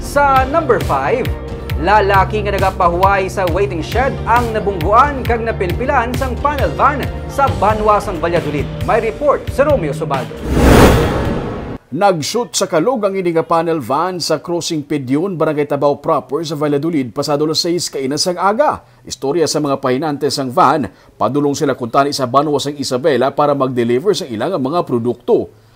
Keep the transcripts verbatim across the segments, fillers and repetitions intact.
Sa number five, lalaki nga nagapahuway sa waiting shed ang nabungguan kag napilpilan sang panel van sa banwa sang Valladolid. May report si Romeo Subaldo. Nag-shoot sa kalog ang ini nga panel van sa Crossing Pedion, Barangay Tabao Proper sa Valladolid, pasado alas sais kaina sang aga. Istorya sa mga pahinante sang van, padulong sila kuntani sa banwa sang Isabela para mag-deliver sa ilang mga produkto.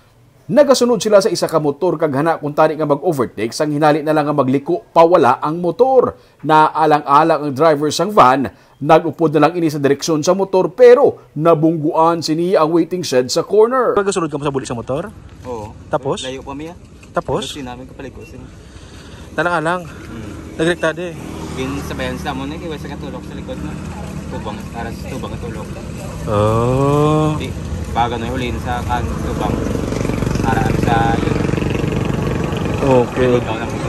Nagasunod sila sa isa ka motor kag hana kuntani nga mag-overtake, sang hinali na lang nga magliko pawala ang motor. Naalang-alang ang driver sang van, nag-upod na lang ini sa direksyon sa motor, pero nabungguan sini ang waiting shed sa corner. Nagasunod ka mo sa buli sa motor? Oo. Tapos? Layo pa miya. Tapos? Tapos, yun namin kapaligos. Talang-alang. Hmm. Nagrektade. Gin sabayan sa amon, nag-iwas sa katulog sa likod na. Tubang, para sa tubang katulog. Oh. Di, baga na hulin sa kan tubang. Para sa yun. Okay. Ikaw lang kasi.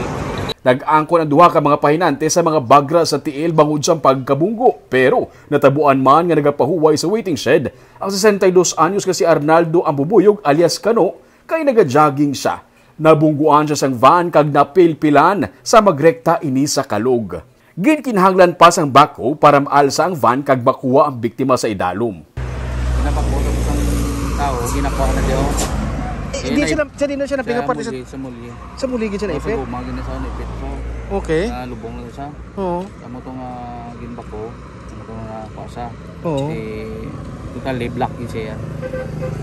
Nag-angkon ang duha ka mga pahinante sa mga bagra sa tiil bangod sa pagkabunggo, pero natabuan man nga nagapahuway sa waiting shed ang sesenta y dos anyos nga si Arnaldo Ambubuyog alias Kano, kay nagajogging siya. Nabungguan siya sang van kag napilpilan sa magrekta ini sa kalog. Ginkinahanglan pa sang backhoe para maalsa ang van kag makuha ang biktima sa idalom. Ginapakuha sa isang tao, ginakuha na diyo. Eh, hindi siya na, siya din na siya napinga parte sa, sa mulye. Sa mulye gid siya na-effect? Sa guma, gina sa effect sa. Okay. Nalubong na siya. Oo. Amo to nga ginbako, amo to nga kuha sa. Oo. Eh, totally black yun siya.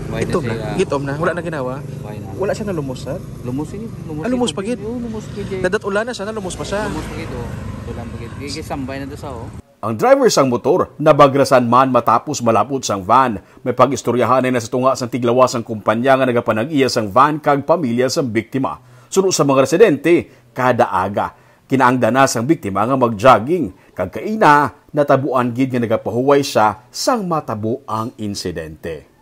Why na Gitom na, siya? Gitom na. Wala na ginawa? Why na? Wala siya nalumos, sir? Lumos yun. Lumos Ah, lumos yun. Pa gid? Oo, lumos yun. Nadat ulan na siya, nalumos pa siya. Lumos pa gid, oh. Ulan pa gid. Gigi sambay na to sa, oh. Ang driver sang motor nabagrasan man matapos malapot sang van. May pag-istoryahanay na sa tunga sang tiglawas sang kumpanya nga nagapanag-iya sang van kag pamilya sang biktima. Suno sa mga residente, kada aga kinaangdan na sang biktima nga mag-jogging, kag kaina natabuan gid nga nagapahuway siya sang matabo ang insidente.